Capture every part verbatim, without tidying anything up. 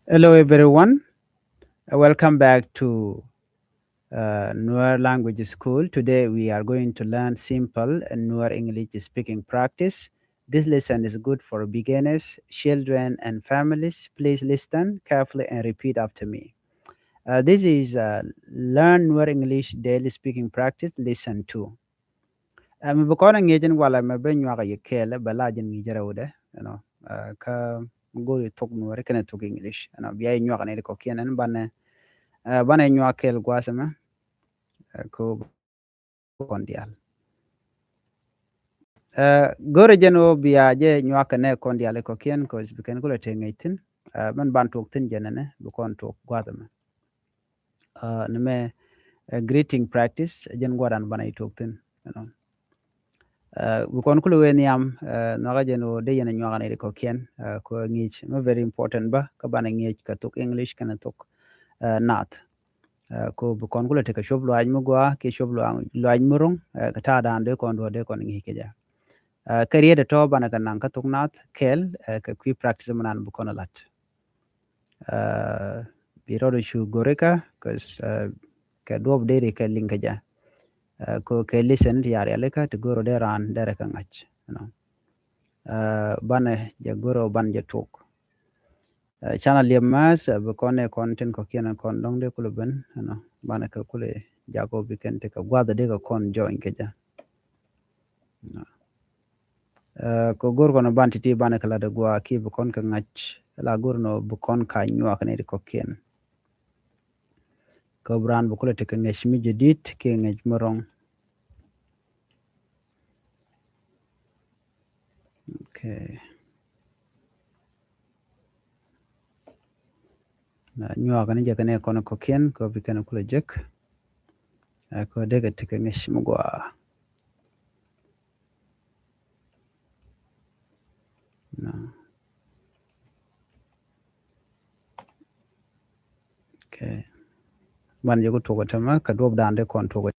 Hello, everyone. Uh, welcome back to uh, Nuer Language School. Today we are going to learn simple Nuer English speaking practice. This lesson is good for beginners, children, and families. Please listen carefully and repeat after me. Uh, this is uh, Learn Nuer English Daily Speaking Practice, Lesson two. Ɛ, mi bi kɔn ɛ ŋi̱eec ɛn walɛ mɛ ben nyuak ɛ yɛ kɛɛl ɛ bɛ la jɛn ŋi̱i̱c rɛwdɛ, you know, ɛ, kä go̱o̱ri thok Nuɛri kɛnɛ thok English, you know, bia yɛ nyuak ɛ nɛy ti kɔ̱kiɛn ɛn banɛ, ɛ, banɛ nyuak kɛɛl gua̱a̱th ɛmɛ, ɛ, ko kɔn diaal. Ɛ, go̱o̱rɛ jɛn ɣöö bia jɛ nyuak kɛ nɛ kɔn diaal i kɔ̱kiɛn, 'cause bi kɛn kulɛ tëë ŋi̱eec thi̱n, ɛ, mɛn ban tuɔɔk thi̱n jɛn ɛnɛ bi kɔn tuɔɔk gua̱a̱th ɛmɛ. Ɛ, ni mɛ, ɛ, greeting practice, ɛ, jɛn gua̱dan banɛ i tuɔɔk thi̱n, you know. Ɛ, bi kɔn kulɛ wee nhiam, ɛ, nhɔakä jɛn ɣöö dee yɛn ɛ nyuak ɛ nɛy ti kɔ̱kiɛn, ɛ, kɛ ŋi̱i̱c mɛ very important bä kä banɛ ŋi̱eec kɛ thok English kɛnɛ thok, ɛ, Naath. Ɛ, kɛ ɣöö bi kɔn kulɛ tekɛ cuɔp luaac mi gɔaa kiɛ cuɔp luaac, luaac mi ro̱ŋ, ɛ, kɛ ta̱a̱dan dee kɔn duɔ̱ɔ̱r dee kɔn ŋi̱i̱c kɛ jɛ. Ɛ, kɛ riet ɛ tɔ̱ banɛ kɛ naŋ kä thok Naath kɛɛl, ɛ, kɛ kui̱ practice mi nan bi kɔn ɛ la̱t. Ɛ, bi rɔɔdɛ cu go̱rikä, 'cause, ɛ, kɛ duɔ̱ɔ̱p deri kɛ liŋ kɛ jɛ. Ɛ, kɛ, kɛ lesson ti yar yalikä ti go̱o̱rɛ dee raan derɛ kɛ ŋa̱c, you know. Ɛ, banɛ jɛ go̱o̱rɛ banɛ jɛ tuɔɔk. Ɛ, canɛ liɛp määth, ɛ, bi kɔn ɛ kɔn tin kɔ̱kiɛn ɛ kɔn dɔ̱ŋ dee kulɛ ben, you know, banɛ kɛ kulɛ jak ɣöö bi kɛn tekɛ gua̱a̱th dee kɛ kɔn join kɛ jɛ. Ɛ, kɛ go̱r kɔn ban ti̱ti̱ banɛ kɛ lat ɛ gua̱a̱ kiɛ bi kɔn kɛ ŋa̱c, la go̱r nɔ bi kɔn ka nyuak nɛy ti kɔ̱kiɛn. Kɛ bi raan bi kulɛ tekɛ ŋäc mi jadid kiɛ ŋäc mi ro̱ŋ. Okay. Na nyuak ni jɛ kɛn ɛ kɔn kɔ̱kiɛn kɛ bi kɛn kulɛ jek. Ɛ, kɛ dee kɛ tekɛ ŋäc mi gɔaa. Na. Okay. Ban jɛ ku tuɔk ɛ tämɛ kɛ duɔp dan dee kɔn tuɔk ɛ.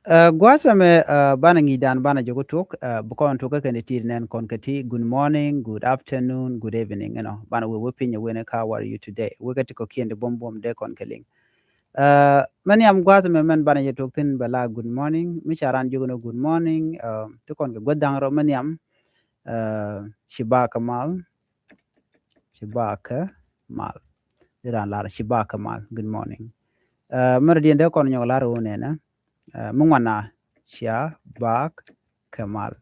Ɛ, gua̱a̱th ɛmɛ, ɛ, banɛ ŋi̱i̱cdan banɛ jɔk tuɔk, ɛ, bi kɔn tuɔk kä kɛn ti nɛn kɔn kɛ ti good morning, good afternoon, good evening, you know, banɛ wee wee piny ɛ wen ɛ ka, how are you today? Wee kɛ ti kɔ̱kiɛn ti buɔm buɔm dee kɔn kɛ liŋ. Ɛ, mɛn nhiam gua̱a̱th ɛmɛ mɛn banɛ jɛ tuɔk thi̱n bɛ la good morning, mi ca raan jiök ni good morning, ɛ, ti kɔn kɛ guäth da̱ŋ rɔ mɛn nhiam, ɛ, ci bak kɛ mal, ci bak kɛ mal. Di raan lar ci bak kɛ mal, good morning. Ɛ, mɛn rɔ diɛn dee kɔn nyɔk lar wun nɛnɛ, ɛ, mi ŋuan na cia bak kɛ mal.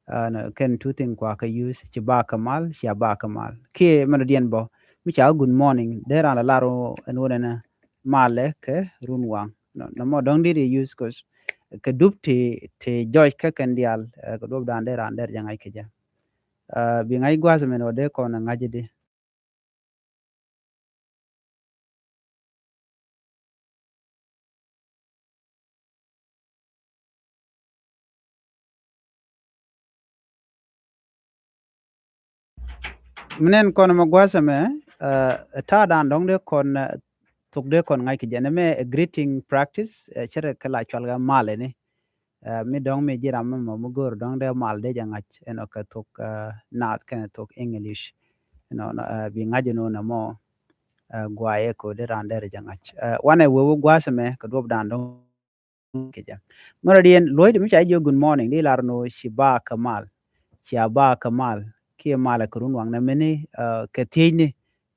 Ɛ, nɔ, kɛn two thing kua kɛ use, ci bak kɛ mal, cia bak kɛ mal. Kiɛ mɛn rɔ diɛn bɔ, mi ca good morning, dee raan la lar wun nɛnɛ malɛ kɛ run waŋ. Nɔ, nɔ mɔ dɔ̱ŋ di ri use 'cause kɛ dup ti, ti jɔc kä kɛn diaal, ɛ, kɛ duɔp dan dee raan dee rɛ jɛ ŋa̱c kɛ jɛ. Ɛ, bi ŋa̱c gua̱a̱th mɛn wä dee kɔn ɛ ŋa̱c di. Minen kɔn mɛ gua̱a̱th ɛmɛ, ɛ, ta̱a̱ dan dɔ̱ŋ dee kɔn, ɛ, thok dee kɔn ŋa̱c kɛ jɛ nɛ mɛ, ɛ, greeting practice, ɛ, cɛ rɛ kɛ la cual kɛ mal ɛni. Ɛ, mi dɔ̱ŋ mi ji̱ ram mɛ mɔ mi go̱o̱r dɔ̱ŋ dee mal dee jɛ ŋa̱c ɛnɔ kɛ thok, ɛ, Naath kɛnɛ thok English. Ɛnɔ, ɛ, bi ŋa̱c ɛnɔ nɛ mɔ, ɛ, guayɛ kɛ wä dee raan dee rɛ jɛ ŋa̱c. Ɛ, wanɛ wee wä gua̱a̱th ɛmɛ kɛ duɔp dan dɔ̱ŋ kɛ jɛ. Mɛrɛ diɛn luɔ̱c di mi ca jiök good morning di lar ni ɣöö ci bak kɛ mal. Cia bak kɛ mal kiɛ malɛ kɛ run waŋnɛ mini, ɛ, kɛ thiecni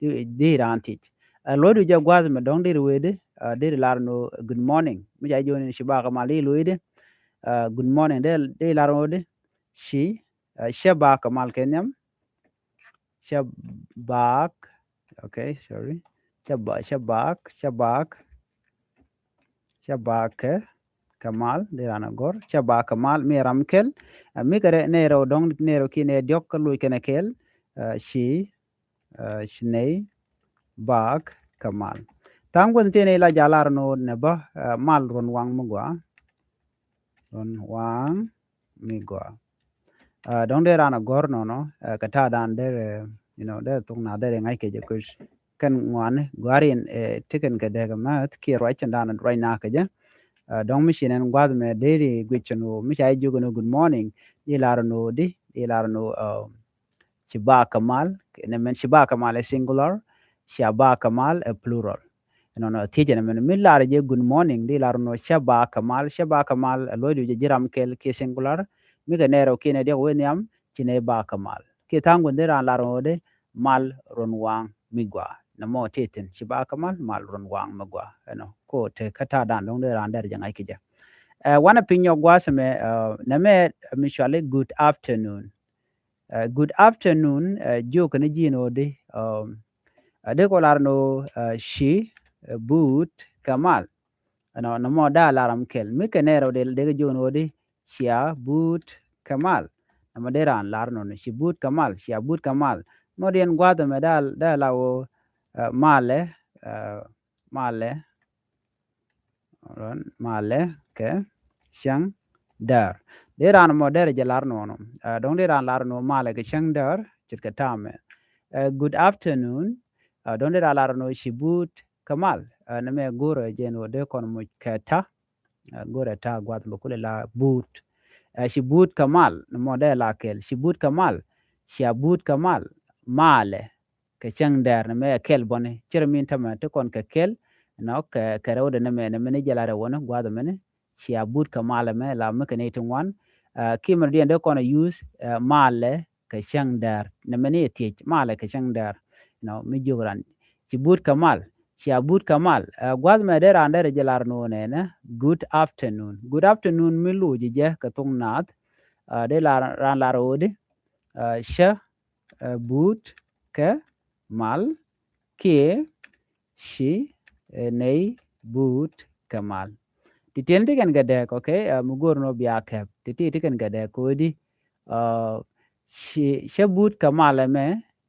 di, di raan thiec. Ɛ, luɔ̱c di jɛ gua̱a̱th mɛ dɔ̱ŋ di ri wee di, ɛ, di ri lar ni ɣöö good morning. Mi ca jiök ni ci bak kɛ mal di luɔ̱c di, ɛ, good morning di, di lar ni ɣöö di ci, ɛ, cɛ bak kɛ mal kɛ nhiam. Cɛ bak, okay, sorry. Cɛ ba-, cɛ bak, cɛ bak. Cɛ bak kɛ, kɛ mal, di ran a gɔr. Cɛ bak kɛ mal, mi ram kɛl. Ɛ, mi kɛ rɛ, nɛ rɛw dɔŋ, nɛ rɛw ki, nɛ diɔk, kɛ loc kɛnɛ kɛl. Ɛ, ci, ɛ, ci nɛy, bak kɛ mal. Tha̱a̱ŋ guäth ti nɛ ila jalar nɔ nɛ bä, ɛ, mal ruɔn waŋ mi gɔaa. Ruɔn waŋ mi gɔaa. Ɛ, dɔ̱ŋ dee ran a gɔ̱r nɔnɔ, ɛ, kɛ ta̱a̱ dan derɛ, you know, derɛ thok na derɛ ŋa̱c kɛ jɛ kuc. kɛn ŋuani gua̱ri in, eh, ti kɛn kɛ dee kɛ määth kiɛ ruac cɛn da̱a̱n ruac na kɛ jɛ. Ah, dɔ̱ŋ mi ci nɛn gua̱th mɛ deri guic cɛn ɣöö mi ca jiök ɛn ɣöö good morning, di lar ɛn ɣöö di, di lar ɛn ɣöö, ah, ci ba kɛ mal, nɛ mɛn ci ba kɛ mal ɛ singular, cia ba kɛ mal ɛ plural. Ɛnɔnɔ thiec ɛn mɛn mi lar jɛ good morning, di lar ɛn ɣöö cɛ ba kɛ mal, cɛ ba kɛ mal, ɛ luɔ̱cdu jɛ ji̱ ram kɛl kiɛ singular, mi kɛ nɛɛr ɔ kiɛ nɛ diɛk wee nhiam, ci nɛ ba kɛ mal. Kiɛ tha̱a̱ŋ gua̱n di raan lar ɛn ɣöö di mal ruɔ̱n waŋ mi gɔaa. Nɛ mɔ tëë thi̱n ci ba kɛ mal, mal ruɔ̱n waŋ mi gɔaa. Ɛnɔ ko te kä ta̱a̱ da̱a̱n dɔ̱ŋ di raan dɛr jɛ ŋa̱c kɛ jɛ. Ɛ, wanɛ piny nyɔk gua̱a̱th ɛmɛ, ɛ, nɛ mɛ mi cuali good afternoon. Ɛ, good afternoon, ɛ, jiök kɛn ji̱n ɣöö di, ɛ, ɛ, di kɔ lar ɛn ɣöö, ɛ, ci, ɛ, buut kɛ mal. Ɛnɔ, nɛ mɔ da̱a̱ lar ram kɛl. Mi kɛ nɛɛr ɔ dee, dee kɛ jiök ɛn ɣöö di cia buut kɛ mal. Nɛ mɔ dee raan lar ɛnɔnɔ ci buut kɛ mal, cia buut kɛ mal. Mɔ diɛn gua̱a̱th ɛmɛ da̱a̱, da̱a̱ la ɣöö, ɛ, malɛ, ɛ, malɛ, malɛ kɛ cäŋ däär. Dee raan mɔ dɛr jɛ lar nɔnɔ. Ɛ, dɔ̱ŋ dee raan lar nɔ malɛ kɛ cäŋ däär, ce̱tkɛ ta̱a̱ mɛ. Ɛ, good afternoon. Ɛ, dɔ̱ŋ dee raan lar nɔ ci buut kɛ mal. Ɛ, nɛ mɛ go̱rɛ jɛ nɔ dee kɔn muc kɛ ta̱a̱. Ɛ, go̱rɛ ta̱a̱ gua̱th bɛ kulɛ la buut. Ɛ, ci buut kɛ mal, nɛ mɔ dee la kɛl. Ci buut kɛ mal. Cia buut kɛ mal. Malɛ kɛ cäŋ däär, nɛ mɛ kɛl bɔni. Cir min tämɛ ti kɔn kɛ kɛl, nɔ kɛ, kɛ rɛwdɛ nɛ mɛ, nɛ mɛ ni jɛ la rɛw wä ni gua̱th mɛ ni. Cia buut kɛ mal ɛmɛ la mi kɛ ni ti ŋuan. Ɛ, kiɛ mɛ diɛn dee kɔn ɛ use, ɛ, malɛ kɛ cäŋ däär. Nɛ mɛ ni ɛ thiec, malɛ kɛ cäŋ däär. Nɔ, mi jiök ran. Ci buut kɛ mal. Cia buut kɛ mal. Ɛ, gua̱th mɛ dee raan dee rɛ jɛ lar nɔ nɛnɛ. Good afternoon. Good afternoon mi lo̱c jɛ kɛ thok naath. Ɛ, dee lar, raan lar ɣöö di. Ɛ, cä, ɛ, buut kɛ mal kiɛ ci, ɛ, nɛy buut kɛ mal. Ti tiɛn ti kɛn kɛ dɛɛk, okay? Ɛ, mi go̱o̱r nɔ bia kɛp. Ti ti ti kɛn kɛ dɛɛk kodi. Ɛ, ci, cä buut kɛ mal ɛmɛ,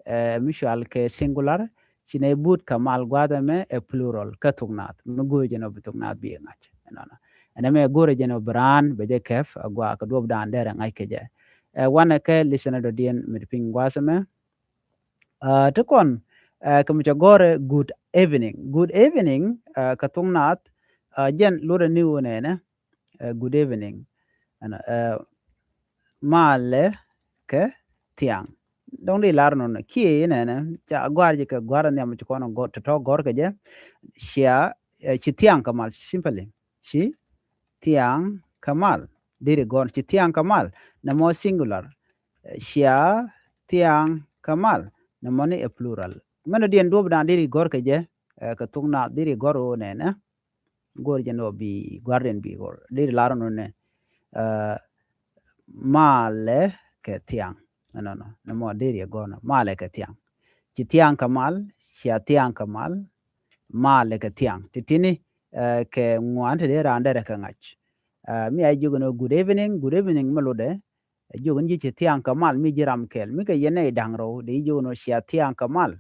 ɛ, mi cual kɛ singular, ci nɛy buut kɛ mal gua̱a̱th ɛmɛ ɛ plural kä thok naath. Mi go̱o̱r jɛ nɔ bi thok naath bi ŋa̱c. Ɛnɔnɔ. Ɛn ɛmɛ go̱o̱r jɛ nɔ bi raan bɛ jɛ kɛp, ɛ, gua kɛ duɔp daan dɛr ɛ ŋa̱c kɛ jɛ. Ɛ, wanɛ kɛ listener dɔ̱diɛn mi ti piny gua̱a̱th ɛmɛ. Ɛ, ti kɔn, ɛ, kɛ mi cɛ gɔ̱rɛ good evening. Good evening, ɛ, kɛ thok naath, ɛ, jɛn lotdɛ ni wä nɛnɛ, ɛ, good evening. Ɛnɔ, ɛ, malɛ kɛ thiaŋ. Dɔ̱ŋ di lar nɔnɔ kiɛ nɛnɛ ca gɔ̱a̱r jɛ kɛ gɔ̱a̱r nhiam ci kɔn gɔ̱r tɔ̱tɔ̱ gɔ̱r kɛ jɛ. Cia, ɛ, ci thiaŋ kɛ mal, simply. Ci thiaŋ kɛ mal. Diri gɔ̱r ci thiaŋ kɛ mal. Nɛ mɔ singular. Ɛ, cia thiaŋ kɛ mal. Nɛ mɔ ni ɛ plural. Mɛn diɛn duɔp dan diri gɔ̱r kɛ jɛ. Ɛ, kɛ thok naath diri gɔ̱r wä nɛnɛ. Go̱r jɛ nɔ bi gua̱r den bi gɔ̱r. Diri lar nɔ nɛ. Ɛ, malɛ kɛ thiaŋ. Ɛnɔnɔ. Nɛ mɔ diri gɔ̱r nɔ. Malɛ kɛ thiaŋ. Ci thiaŋ kɛ mal. Cia thiaŋ kɛ mal. Malɛ kɛ thiaŋ. Ti tini, ɛ, kɛ ŋuan ti dee raan dɛrɛ kɛ ŋa̱c. Ɛ, mi a jiök ni good evening, good evening mi lotdɛ. Ɛ, jiök ni ji̱ ci thiaŋ kɛ mal mi ji̱ ram kɛl. Mi kɛ yɛn nɛy da̱ŋ rɛw, dee jiök ni cia thiaŋ kɛ mal.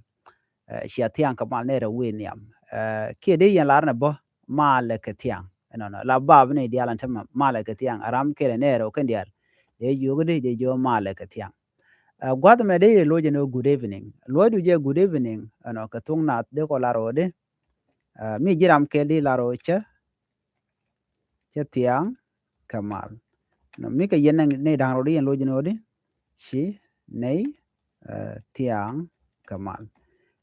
Ɛ, cia thiaŋ kɛ mal nɛy rɛw wee nhiam. Ɛ, kiɛ dee yɛn lar ni bä malɛ kɛ thiaŋ. Ɛnɔnɔ. La bap ni diaal ɛn tämɛ malɛ kɛ thiaŋ. Ɛ ram kɛl nɛy rɛw kɛn diaal. Dee jiök di, dee jiök malɛ kɛ thiaŋ. Ɛ, gua̱th mɛ dee loc ni good evening. Luɔcdu jɛ good evening, ɛnɔ kɛ thok naath dee kɔ lar ɣöö di. Ɛ, mi ji̱ ram kɛl di lar ɣöö cä, cä thiaŋ kɛ mal. Nɔ, mi kɛ yɛn ni da̱ŋ rɛw di yɛn loc ni ɣöö di. Ci nɛy, ɛ, thiaŋ kɛ mal.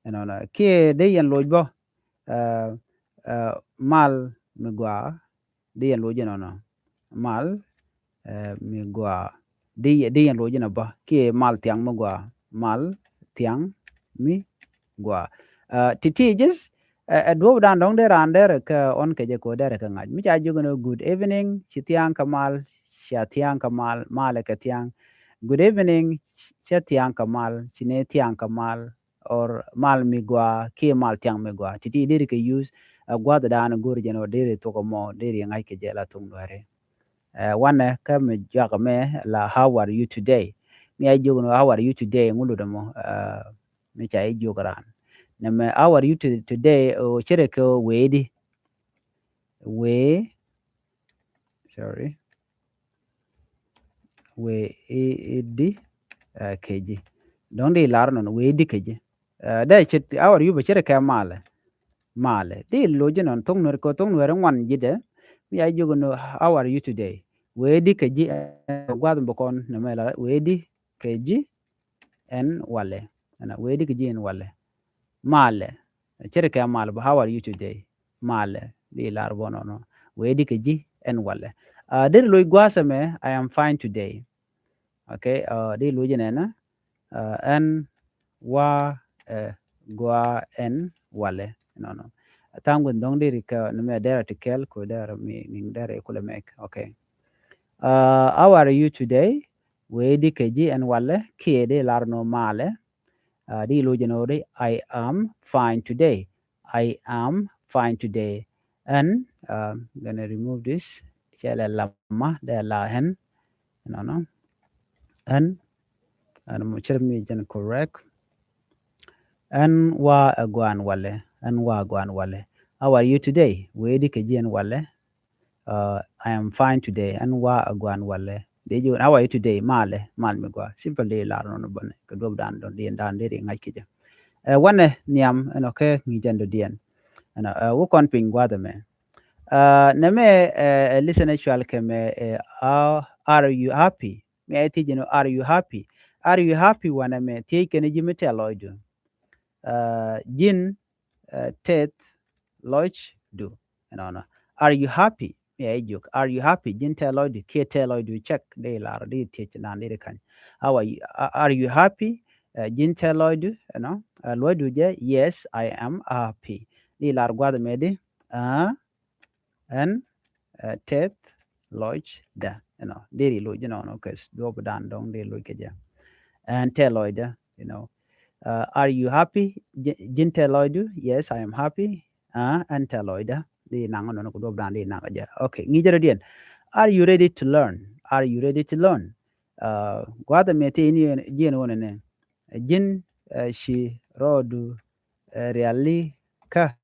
Ɛnɔnɔ. Kiɛ dee yɛn loc bä, ɛ, ɛ, mal mi gɔaa, di yɛn loc inɔnɔ. Mal, ɛ, mi gɔaa. Di, di yɛn loc inɔ bä. Kiɛ mal thiaŋ mi gɔaa. Mal thiaŋ mi gɔaa. Ɛ, ti ti jis, ɛ, ɛ, duɔp dan dɔ̱ŋ dee raan derɛ kɛ ɣɔn kɛ jɛ kɛ ɣöö derɛ kɛ ŋa̱c. Mi ca jiök ni good evening, ci thiaŋ kɛ mal, cia thiaŋ kɛ mal, malɛ kɛ thiaŋ. Good evening, cä thiaŋ kɛ mal, ci ni thiaŋ kɛ mal. Or mal mi gɔaa, kiɛ mal thiaŋ mi gɔaa. Ti ti deri kɛ use, ɛ, gua̱th dan go̱r jɛ ni ɣöö deri thok ɛmɔ, deri ŋa̱c kɛ jɛ la thok Nuɛri. Ɛ, wanɛ kä mi jɔak mɛ la how are you today? Mi a jiök ni how are you today? Ŋu lotdɛ mɔ, ɛ, mi ca jiök raan. Nɛ mɛ how are you to-, today? Ɔ, cɛ rɛ kɛ wee di. Wee, sorry. Wee i, i di, ɛ, kɛ ji̱. Dɔ̱ŋ di lar nɔn wee di kɛ ji̱. Dee ce̱t how are you bɛ ce̱t kɛ malɛ. Malɛ di lo̱c jɛ nɔn thok nuɛr kɛ thok nuɛr ŋuan ji̱dɛ. Mi a jiök ni how are you today? Wee di kɛ ji̱, gua̱th bɛ kɔn nɛ mɛ la wee di kɛ ji̱ ɛn walɛ. Ɛnɔ wee di kɛ ji̱ ɛn walɛ. Malɛ. Ce̱t kɛ malɛ bä how are you today? Malɛ di lar bä nɔnɔ. Wee di kɛ ji̱ ɛn walɛ. Deri lo̱c gua̱a̱th ɛmɛ I am fine today. Okay, di lo̱c jɛ nɛnɛ. Ɛn wa ɛ gua ɛn walɛ. Nɔnɔ. Tha̱a̱ŋ gua̱th dɔ̱ŋ deri kɛ ni mɛ dɛrɛ ti kɛl ko dɛrɛ mi ni dɛrɛ kulɛ mɛk. Okay. How are you today? Wee di kɛ ji̱ ɛn walɛ kiɛ di lar nɔ malɛ. Di lo̱c jɛ nɔ di I am fine today. I am fine today. Ɛn, I'm gonna remove this. Cɛ lɛ lamma dee la ɛn. Nɔnɔ. Ɛn. Ɛn mo cɛ mi jɛn correct. Ɛn wa ɛ guan walɛ. Ɛn wa ɛ guan walɛ. How are you today? Wee di kɛ ji̱ ɛn walɛ. I am fine today. Ɛn wa ɛ guan walɛ. Dee ji̱ how are you today? Malɛ, mal mi gua. Simple dee lar nɔnɔ bäni kɛ duɔp dan dɔ̱ŋ dee dan dee ri ŋa̱c kɛ jɛ. Ɛ wanɛ nhiam ɛnɔ kɛ ŋi̱i̱cän dɔ̱diɛn. Ɛnɔ ɛ wä kɔn piny gua̱a̱th ɛmɛ. Nɛ mɛ ɛ listen actual kɛ mɛ ɛ are you happy? Mi a thiec ɛnɔ are you happy? Are you happy wanɛ mɛ thiec kɛn ji̱ mi tɛth lɔcdu. Ji̱n tɛth lɔcdu. Ɛnɔnɔ. Are you happy? Mi a jiök are you happy? Ji̱n tɛth lɔcdu kiɛ tɛth lɔcdu check dee lar dee thiec nan dee kany. How are you, are you happy? Ji̱n tɛth lɔcdu ɛnɔ luɔcdu jɛ yes I am happy. Dee lar gua̱th mɛ di ɛn tɛth lɔcdä. Ɛnɔ deri lo̱c jɛ nɔnɔ kɛ duɔp dan dɔ̱ŋ dee lo̱c kɛ jɛ. Ɛn tɛth lɔcdä. You know. Are you happy? Ji̱n tɛth lɔcdu. Yes, I am happy. Ɛn tɛth lɔcdä. Dee naŋ nɔnɔ kɛ duɔp dan dee naŋ jɛ. Okay, ŋi̱i̱cä dɔ̱diɛn. Are you ready to learn? Are you ready to learn? Gua̱th mɛ thiec ni jiɛn wä nɛnɛ. Ji̱n ci rɔɔdu rialikä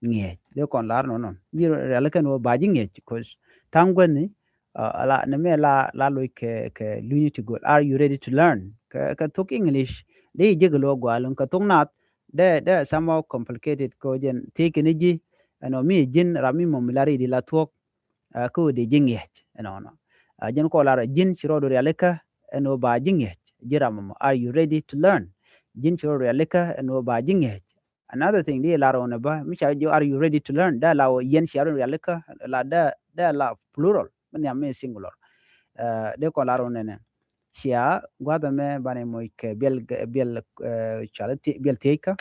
ŋiɛc. Dee kɔn lar nɔnɔ ji̱ rialikä ni wä ba ji̱ ŋiɛc. Cause tha̱a̱ŋ guäthni la ni mɛ la la loc kɛ kɛ lunyni ti go̱o̱l. Are you ready to learn? Kɛ kɛ thok English dee ji̱ jek lo̱ gua̱a̱l kɛ thok nath dee dee somehow complicated. Kɛ jɛn thiec kɛn ji̱ ɛnɔ mi ji̱n ram mi mɔ mi la ri̱t la thuɔ̱k. Kä wä dee ji̱ ŋiɛc ɛnɔnɔ. Ji̱n kɔ lar ji̱n ci rɔɔdu rialikä ɛn wä ba ji̱ ŋiɛc ji̱ ram mɔ. Are you ready to learn? Ji̱n ci rɔɔdu rialikä ɛn wä ba ji̱ ŋiɛc. Another thing di lar wä nɛ bä mi ca ji̱ are you ready to learn? Dee la wä yɛn cia rɔɔdu rialikä la dee dee la plural mi nhiam mi singular. Dee kɔ lar wä nɛ nɛ cia gua̱th mɛ banɛ moc kɛ biɛl biɛl cual biɛl thieckä.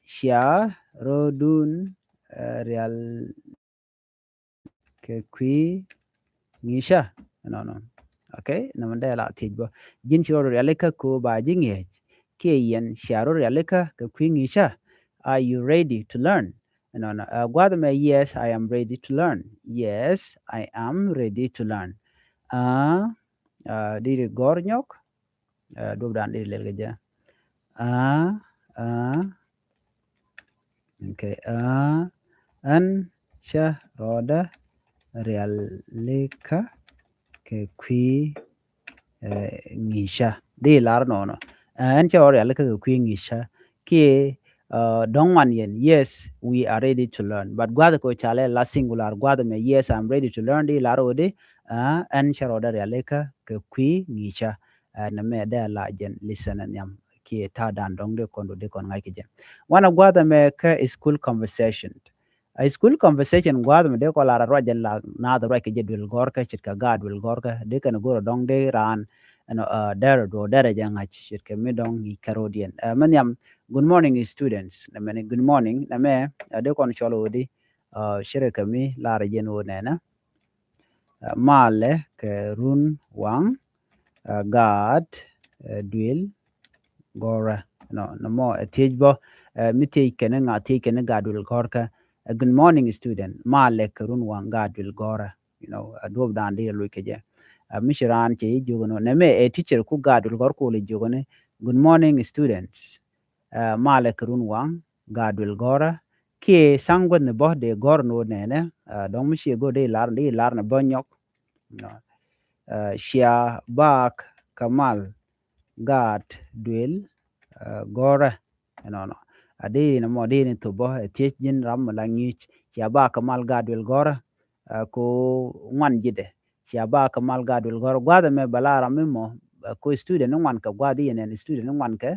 Cia rɔɔdun rial kɛ kui̱ ŋi̱i̱cä. Nɔnɔ. Okay, nɔmɔ dee la thiec bä. Ji̱n ci rɔ rialikä ko ba ji̱ ŋi̱eec kiɛ yɛn cia rɔ rialikä kɛ kui̱ ŋi̱i̱cä. Are you ready to learn? Nɔnɔ. Gua̱th mɛ yes I am ready to learn. Yes I am ready to learn. Di ri gɔr nyɔk. Duɔp dan di lel kɛ jɛ. Okay. Ɛn cä rɔɔdä rialikä kɛ kui̱ ŋi̱i̱cä. Di lar nɔnɔ. Ɛn cä rɔɔdä rialikä kɛ kui̱ ŋi̱i̱cä kiɛ dɔ̱ŋ ŋuan yɛn. Yes, we are ready to learn. But gua̱th kɛ ca lɛ la singular gua̱th mɛ yes I am ready to learn di lar ɣöö di ɛn cä rɔɔdä rialikä kɛ kui̱ ŋi̱i̱cä. Nɛ mɛ dee la jɛn listen nhiam kiɛ ta̱a̱ dan dɔ̱ŋ dee kɔn dee kɔn ŋa̱c kɛ jɛ. Wanɛ gua̱th ɛmɛ kä school conversation. A school conversation gua̱th ɛmɛ dee kɔn lar a ruac jɛ la naath ruac kɛ jɛ duël gɔ̱rkä ce̱tkɛ gaat duël gɔ̱rkä dee kɛn go̱rɛ dɔ̱ŋ dee raan ɛn dɛr duɔ dɛrɛ jɛ ŋa̱c ce̱tkɛ mi dɔ̱ŋ i̱ kɛ ro̱diɛn. Mɛ nhiam good morning students. Nɛ mɛni good morning nɛ mɛ dee kɔn cɔl ɣöö di ce̱tkɛ mi lar jɛn ɣöö nɛnɛ. Malɛ kɛ run waŋ gaat duël gɔ̱rä. Nɔ nɔmɔ ɛ thiec bä mi thiec kɛn ŋa thiec kɛn gaat duël gɔ̱rkä. Good morning student. Malɛ kɛ run waŋ gaat duël gɔ̱rä. You know, duɔp dan di loc kɛ jɛ. Mi ci raan cɛ ji̱ jiök nɔ nɛ mɛ ɛ teacher ku gaat duël gɔ̱r ku lɛ jiök ni good morning students. Malɛ kɛ run waŋ gaat duël gɔ̱rä kiɛ tha̱a̱ŋ guäthni bä dee gɔ̱r ni wä nɛnɛ. Dɔ̱ŋ mi ciɛ go̱r dee lar dee lar ni bä nyɔk. Cia baak kɛ mal. gaat duël, eh, gɔ̱rä. Ɛnɔnɔ. A di ni mɔ di ni thopä, eh, thiec ji̱n ram mi la ŋi̱i̱c. Cia ba kɛ mal gaat duël gɔ̱rä. Eh, ko ŋuan ji̱dɛ. Cia ba kɛ mal gaat duël gɔ̱rä. Gua̱th ɛmɛ bɛ la ram mi mɔ, eh, ko student ni ŋuan kɛ gua̱th i̱ ɛnɛn student ni ŋuan kɛ,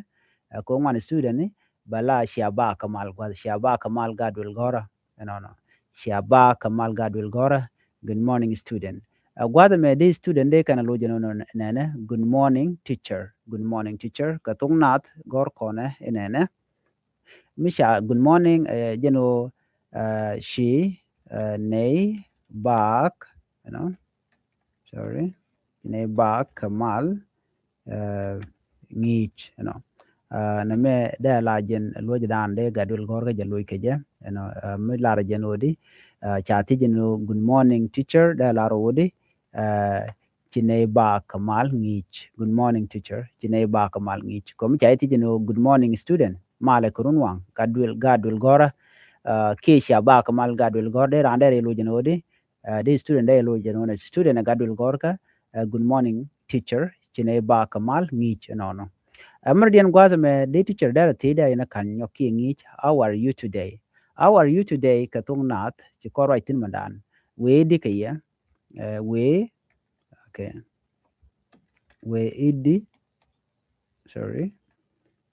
eh, ko ŋuan student ni bɛ la cia ba kɛ mal gua̱th. Cia ba kɛ mal gaat duël gɔ̱rä. Ɛnɔnɔ. Cia ba kɛ mal gaat duël gɔ̱rä. Good morning, student. Ɛ gua̱th ɛmɛ di student di kɛn a loc ɛnɔnɔ nɛnɛ, good morning, teacher. Good morning, teacher. Kɛ thok nath gɔ̱r kɔnɛ inɛnɛ. Mi ca good morning, eh, jɛn ɣöö, eh, ci, eh, nɛy baak, you know, sorry, ci nɛy baak kɛ mal, eh, ŋi̱i̱c, you know. Eh, nɛmɛ dee la jɛn luɔcdan dee gat duël gɔ̱r kä jɛ loc kɛ jɛ, you know, eh, mi lar jɛn ɣöö di, eh, ca thiec jɛn ɣöö good morning, teacher, dee lar ɣöö di, eh, ci nɛy baak kɛ mal ŋi̱i̱c. Good morning, teacher. Ci nɛy baak kɛ mal ŋi̱i̱c. Kɔmi ca i̱ thiec jɛn ɣöö good morning, student. Malɛ kɛ run waŋ. Gat duël, gat duël gɔ̱rä. Eh, kiɛ cia baak kɛ mal gat duël gɔ̱r dee raan dee rɛ loc jɛn ɣöö di, eh, di student dee loc jɛn ɣöö nɛ student ɛ gat duël gɔ̱r kä, eh, good morning, teacher. Ci nɛy baak kɛ mal ŋi̱i̱c ɛnɔnɔ. Ɛ mɛr diɛn gua̱th ɛmɛ di teacher dee rɛ thiec dee yɛn ɛ ka̱n nyɔk kiɛ ŋi̱i̱c, how are you today? How are you today? Kɛ thok nath ci kɔn ruac thi̱n mɛndan. Wëë di kɛ yɛ, eh, wëë, okay. Wëë i̱di, sorry.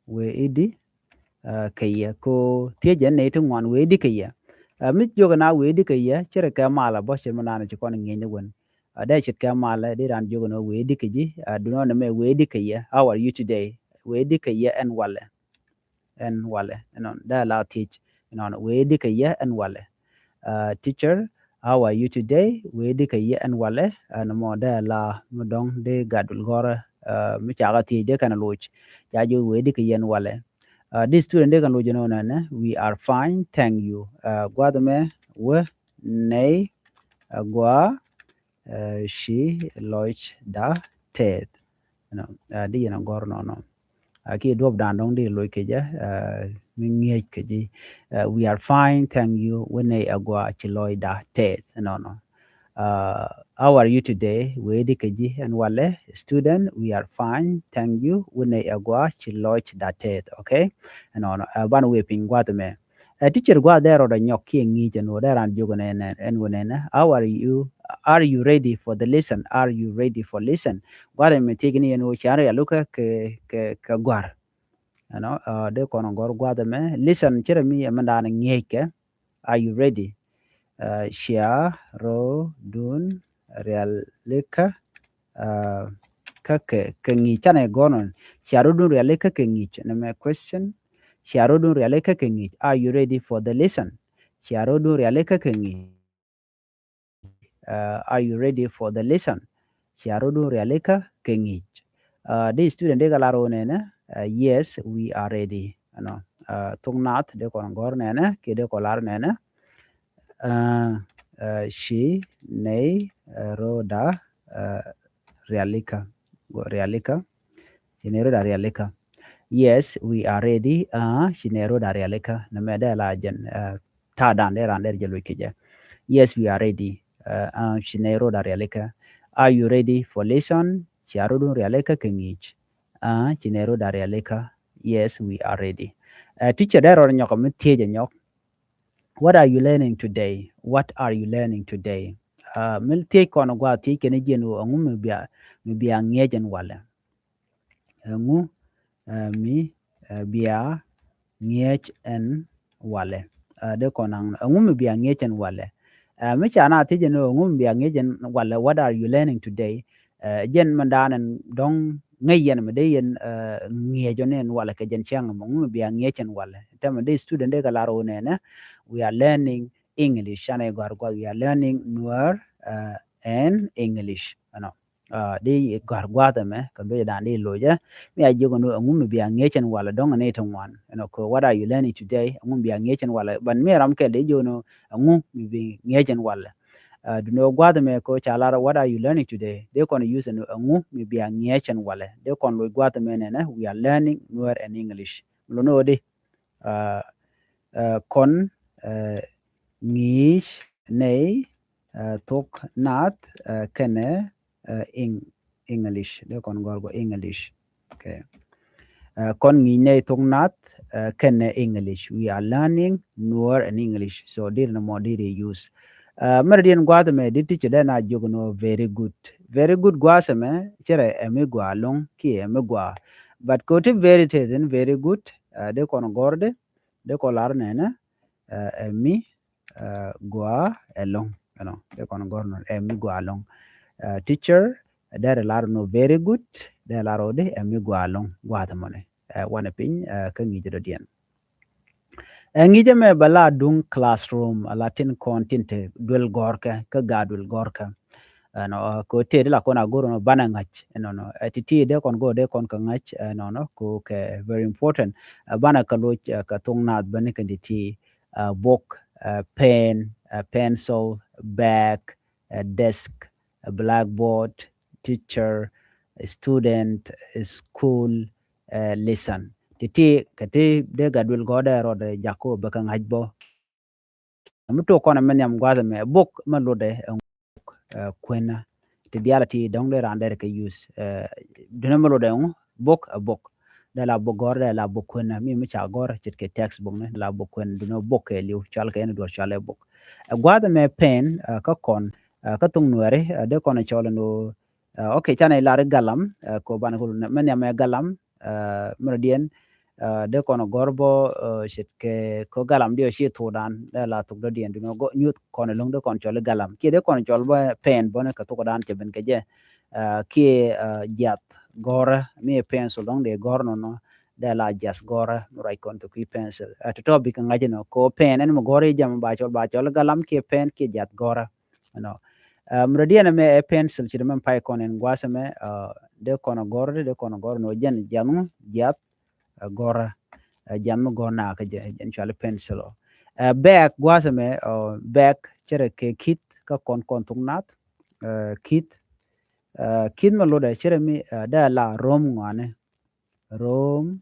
Wëë i̱di, eh, kɛ yɛ. Ko thiec jɛn nɛy ti ŋuan wëë i̱di kɛ yɛ. Eh, mi jiök na wëë i̱di kɛ yɛ, ci rɛ kɛ mal a bä ci mɛndan ci kɔn ŋi̱i̱c ni wen. A dee ce̱tkɛ malɛ di raan jiök ɛn ɣöö wëë di kɛ ji̱, a, duundɛ nɛmɛ wëë di kɛ yɛ, how are you today? Wëë di kɛ yɛ ɛn walɛ. Ɛn walɛ. Ɛnɔn dee la thiec. Ɛnɔn wëë di kɛ yɛ ɛn walɛ. A, teacher, how are you today? Wëë di kɛ yɛ ɛn walɛ. Ɛn mɔ dee la mi dɔ̱ŋ di gat duël gɔ̱rä, a, mi cakɛ thiec dee kɛn loc. Ca jiök wëë di kɛ yɛ ɛn walɛ. A, di student dee kɛn loc ɛnɔn nɛnɛ, we are fine, thank you. A, gua̱th mɛ wä nɛy, a, gua̱a̱, eh, ci lɔcda tɛth. Ɛnɔ, eh, di yɛn a gɔ̱r nɔnɔ. A, kiɛ duɔ̱pdan dɔ̱ŋ di loc kɛ jɛ, eh, mi ŋi̱eec kɛ ji̱. Eh, we are fine, thank you. Wä nɛy a gua̱a̱ ci lɔcda tɛth. Ɛnɔnɔ. Uh, how are you today? Wëë di kɛ ji̱ ɛn walɛ. Student, we are fine, thank you. Wä nɛy a gua̱a̱ ci lɔcda tɛth. Okay? Ɛnɔnɔ. Eh, banɛ wëë piny gua̱th mɛ. Ɛ teacher gua̱a̱th dee rɔɔdɛ nyɔk kiɛ ŋi̱i̱c ɛn ɣöö dee raan jiök ɛn, ɛn, ɛn ɣöö nɛnɛ, how are you, are you ready for the lesson? Are you ready for lesson? Gua̱a̱th ɛmɛ thiec ni ɛn ɣöö cian rialikä kɛ, kɛ, kɛ gua̱r. Ɛnɔ, a, dee kɔn gɔ̱r gua̱a̱th ɛmɛ. Lesson ci rɛ mi ɛmɛndan ŋi̱eec kɛ, are you ready? A, cia rɔɔdun rialikä, a, kä kɛ, kɛ ŋi̱i̱c canɛ gɔ̱r nɔ. Cia rɔɔdun rialikä kɛ ŋi̱i̱c. Nɛmɛ question. Cia rɔɔdun rialikä kɛ ŋi̱i̱c. Are you ready for the lesson? Cia rɔɔdun rialikä kɛ ŋi̱i̱c. Uh, are you ready for the lesson? Cia rɔɔdun rialikä kɛ ŋi̱i̱c. Uh, di student di kɛ lar ɣöö nɛnɛ, uh, yes, we are ready. Ɛnɔ, uh, thok nath di kɔn gɔ̱r nɛnɛ kiɛ di kɔn lar nɛnɛ. Uh, uh, ci nɛy, uh, rɔɔda, uh, rialikä. Rialikä. Ci nɛy rɔɔda rialikä. Yes, we are ready. Uh, ci nɛy rɔɔda rialikä. Nɛmɛ dee la jɛn, uh, ta̱a̱dan dee raan dee jɛ loc kɛ jɛ. Yes, we are ready. Uh, uh, ci nɛy rɔɔda rialikä. Are you ready for lesson? Cia rɔɔdun rialikä kɛ ŋi̱i̱c. Uh, ci nɛy rɔɔda rialikä. Yes, we are ready. Uh, teacher dee rɔɔd nyɔk mi thiec ɛ nyɔk. What are you learning today? What are you learning today? Uh, mi thiec kɔn gua̱a̱th thiec kɛn jiɛn ɣöö ɛŋu mi bia, mi bia ŋi̱eec ɛn walɛ. Ɛŋu, uh, mi, uh, bia ŋi̱eec ɛn walɛ. Uh, dee kɔn naŋ ɛŋu mi bia ŋi̱eec ɛn walɛ. Uh, mi ca na thiec ɛn ɣöö ɛŋu mi bia ŋi̱eec ɛn walɛ, what are you learning today? Uh, jɛn mɛndan ɛn dɔ̱ŋ ŋäc yɛn mi dee yɛn, uh, ŋi̱eec ɔn ɛn walɛ kɛ jɛn cäŋ ɛmɔ, ɛŋu mi bia ŋi̱eec ɛn walɛ. Tɛmɛ dee student dee kɛ lar ɣöö nɛnɛ, we are learning English. Canɛ gɔ̱a̱r gua̱th, we are learning Nuer, uh, and English. Ɛnɔ. Uh, di gɔ̱a̱r gua̱th ɛmɛ kɛ luɔcdan di locɛ. Mi a jiök ɛn ɣöö ɛŋu mi bia ŋi̱eec ɛn walɛ dɔ̱ŋ ɛn i̱ ti ŋuan. Ɛnɔ kɛ what are you learning today? Ɛŋu mi bia ŋi̱eec ɛn walɛ. But mi ram kɛl di jiök ɛn ɣöö ɛŋu mi bi ŋi̱eec ɛn walɛ. Uh, duundɛ ɣöö gua̱th ɛmɛ kɛ ɣöö ca lar what are you learning today? Dee kɔn use ɛn ɣöö ɛŋu mi bia ŋi̱eec ɛn walɛ. Dee kɔn loc gua̱th ɛmɛ nɛnɛ, we are learning Nuer and English. Lon ɣöö di, uh, uh, kɔn, uh, ŋi̱i̱c nɛy, uh, thok nath, uh, kɛnɛ, uh, Eng-, English. Dee kɔn gɔ̱r gua̱th English. Okay. Kɔn ŋi̱i̱c nɛ thok nath kɛnɛ English. We are learning Nuer and English. So diri ni mɔ diri use. Mɛrɛ diɛn gua̱a̱th mɛ di teacher dee na jiök ni very good. Very good gua̱a̱th mɛ cɛrɛ ɛ mi gɔaa lo̱ŋ kiɛ ɛ mi gɔaa. But kɛ ti very te thin very good, dee kɔn gɔr di, dee kɔn lar nɛnɛ ɛ mi gɔaa ɛlɔ̱ŋ. Ɛnɔ dee kɔn gɔr nɔ ɛ mi gɔaa ɛlɔ̱ŋ. Teacher dee lar nɔ very good, dee lar ɔ di ɛ mi gɔaa ɛlɔ̱ŋ gua̱a̱th mɔnɛ. Wanɛ piny kä ŋi̱i̱c dɔ̱diɛn. Ɛ ŋi̱i̱cä mɛ bɛ la duŋ classroom a la tin kɔn tin te duel gɔrkɛ kä gaa duel gɔrkɛ. Ɛnɔ kɛ tëë di la kɔn a go̱r nɔ banɛ ŋa̱c ɛnɔnɔ. Ɛ ti ti dee kɔn go̱r dee kɔn kɛ ŋa̱c ɛnɔnɔ kɛ kɛ very important. Ɛ banɛ kɛ loc kɛ thok naath bäni kɛ ti ti, book, pen, pencil, bag, desk, blackboard, teacher, student, school, lesson. Ti ti kɛ ti dee gat duel gɔɔdɛ rɔɔdɛ jakɔ bɛ kɛ ŋa̱c bɔ. Mi tok kɔn mɛ nhiam gua̱th mɛ book mɛ lotdɛ ɛ book kuenä. Ti diaal ti dɔ̱ŋ dee raan dee rɛ kɛ use. Dunɛ mɛ lotdɛ ŋu book ɛ book. Dee la book gɔr dee la book kuenä mi mi ca gɔr ce̱tkɛ text book ni la book kuenä dunɛ book kɛ liw cual kɛ ɛn duɔr cual ɛ book. Ɛ gua̱th mɛ pen kä kɔn kä thok nuɛri dee kɔn cɔl ɛn ɣöö. Ok, canɛ lar i̱ galam kɛ banɛ kul mɛ nhiam ɛ galam. Mɛ rɔ diɛn dee kɔn gɔr bɔ ce̱tkɛ kɛ galam diɛ ci thokdan dee la thok dɔ̱diɛn dunɛ nyuth kɔn lo̱ŋ dee kɔn cɔl i̱ galam kiɛ dee kɔn cɔl bɔ pen bɔni kɛ thokdan cɛ ben kɛ jɛ. Kiɛ jiath gɔrä mi ɛ pencil dɔ̱ŋ dee gɔr nɔnɔ dee la jiath gɔrä mi ruac kɔn kɛ kui̱ pencil. Tɔtɔ bikɛ ŋa̱c inɔ kɛ pen ɛn mi gɔr i̱ jam ba cɔl ba cɔl i̱ galam kiɛ pen kiɛ jiath gɔrä. Ɛnɔ mɛ rɔ diɛn ɛmɛ ɛ pencil ci dee mɛ pay kɔn ɛn gua̱th ɛmɛ dee kɔn gɔr dee kɔn gɔr nɔ jɛn jiath ŋu jiath gɔrä. Jiath mi gɔr na kä jɛ jɛn cual i̱ pencil ɔ. Bag gua̱th ɛmɛ bag cɛrɛ kɛ kith kä kɔn kɔn thok nath. Kith kith mɛ lotdɛ cɛrɛ mi dee la rom ŋɔani. Rom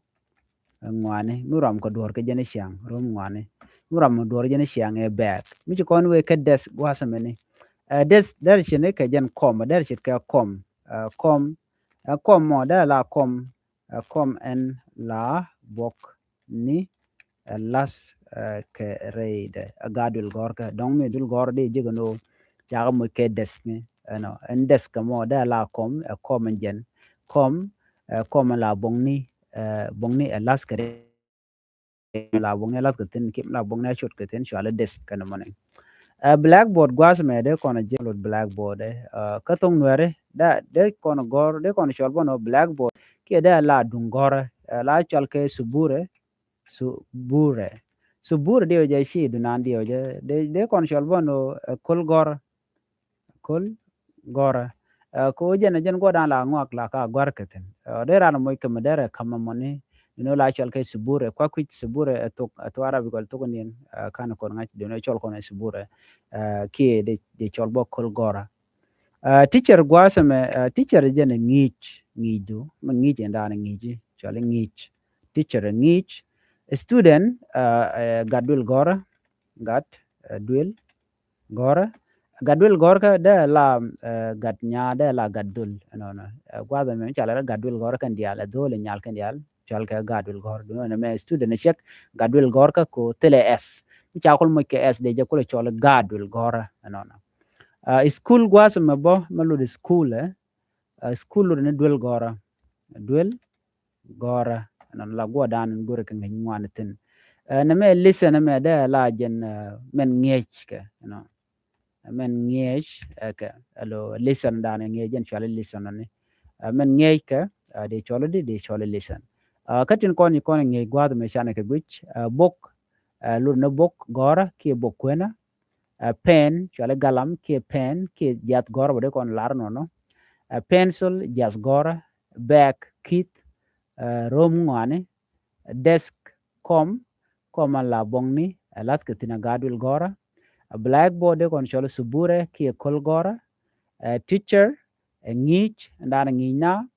ŋɔani mi ram kɛ duɔr kɛ jɛn i̱ ciaŋ rom ŋɔani mi ram kɛ duɔr jɛn i̱ ciaŋ ɛ bag mi ci kɔn wee kɛ desk gua̱th ɛmɛ ni. Desk dee rɛ ce̱t ni kɛ jɛn kɔm dee rɛ ce̱t kɛ kɔm. Kɔm ɛ kɔm mɔ dee la kɔm ɛ kɔm ɛn la buɔk ni ɛ lath kɛ rɛydɛ ɛ gaa duël gɔ̱rkä dɔ̱ŋ mi duël gɔ̱r di ji̱ kɛ ni ɣöö cakɛ moc kɛ desk ni. Ɛnɔ ɛn desk kɛ mɔ dee la kɔm ɛ kɔm ɛn jɛn kɔm ɛ kɔm ɛn la buɔk ni buɔk ni ɛ lath kɛ rɛydɛ. La buɔk ni ɛ lath kɛ thi̱n kiɛ la buɔk ni ɛ cot kɛ thi̱n cual i̱ desk kɛn mɔni. Ɛ blackboard gua̱th mɛ dee kɔn ji̱ lot blackboard ɛ kä thok nuɛri dee kɔn gɔ̱r dee kɔn cɔl bɔ nɔ blackboard kiɛ dee la duŋ gɔ̱rä. La cɔl kɛ suburɛ. Suburɛ suburɛ diɛ wä jɛ ci dunan diɛ wä jɛ dee kɔn cɔl bɔ nɔ ɛ kol gɔ̱rä. Kol gɔ̱rä kɛ wä jɛn ɛ jɛn guɔdan la ŋuak la ka gɔ̱r kɛ thi̱n. Dee ran moc kɛ mɛ derɛ ka̱m mɔni. Ni nɔ la cɔl kɛ suburɛ kua kui̱c suburɛ ɛ thok ɛ thok Arabic kɔl thok niɛn. Kan kɔn ŋa̱c dee nɔ cɔl kɔn ɛ suburɛ kiɛ dee cɔl bɔ kol gɔ̱rä. Teacher gua̱a̱th ɛmɛ teacher jɛn ɛ ŋi̱i̱c ŋi̱i̱cdu mɛ ŋi̱i̱c ɛn daanɛ ŋi̱i̱c cɔal i̱ ŋi̱i̱c. Teacher ɛ ŋi̱i̱c. Student gat duël gɔ̱rä gat duël gɔ̱rä. Gat duël gɔ̱rkä dee la gat nya dee la gat dhol ɛnɔnɔ. Gua̱a̱th ɛmɛ mi cɔal ɛ gat duël gɔ̱rä kɛn diaal ɛ dhol ɛ nyal kɛn diaal cɔal kɛ gat duël gɔ̱rä dunɛ mɛ student ɛ cɛk gat duël gɔ̱rkä ko thilɛ ɛs. Mi ca kul moc kɛ ɛs dee jɛ kul ɛ cɔl gat duël gɔ̱rä ɛnɔnɔ. School gua̱a̱th ɛmɛ bä mɛ lot school ɛ school lot ni duël gɔ̱rä. Duël gɔ̱rä ɛnɔnɔ la guɔdan in go̱rɛ kɛ ŋäc ŋuan thi̱n. Nɛ mɛ lesson ɛmɛ dee la jɛn mɛn ŋi̱eec kɛ ɛnɔ. Mɛn ŋi̱eec kɛ ɛlo lesson dan ŋi̱eec jɛn cuali lesson ni. Mɛn ŋi̱eec kɛ dee cɔl di dee cɔl lesson. Kä tin kɔn i̱ kɔn ŋi̱eec gua̱a̱th mɛ canɛ kɛ guic book. Lot ni book gɔ̱rä kiɛ book kuenä. Pen cuali galam kiɛ pen kiɛ jiath gɔ̱rä bä dee kɔn lar nɔnɔ. Pencil jiath gɔ̱rä. Bag kith. Rom ŋɔani. Desk kɔm. Kɔm a la buɔ̱ŋni ɛ lath kɛ thi̱n a gaa duël gɔ̱rä. Blackboard dee kɔn cɔl suburɛ kiɛ köl gɔ̱rä. Teacher ɛ ŋi̱i̱c ɛn daanɛ ŋi̱i̱c na.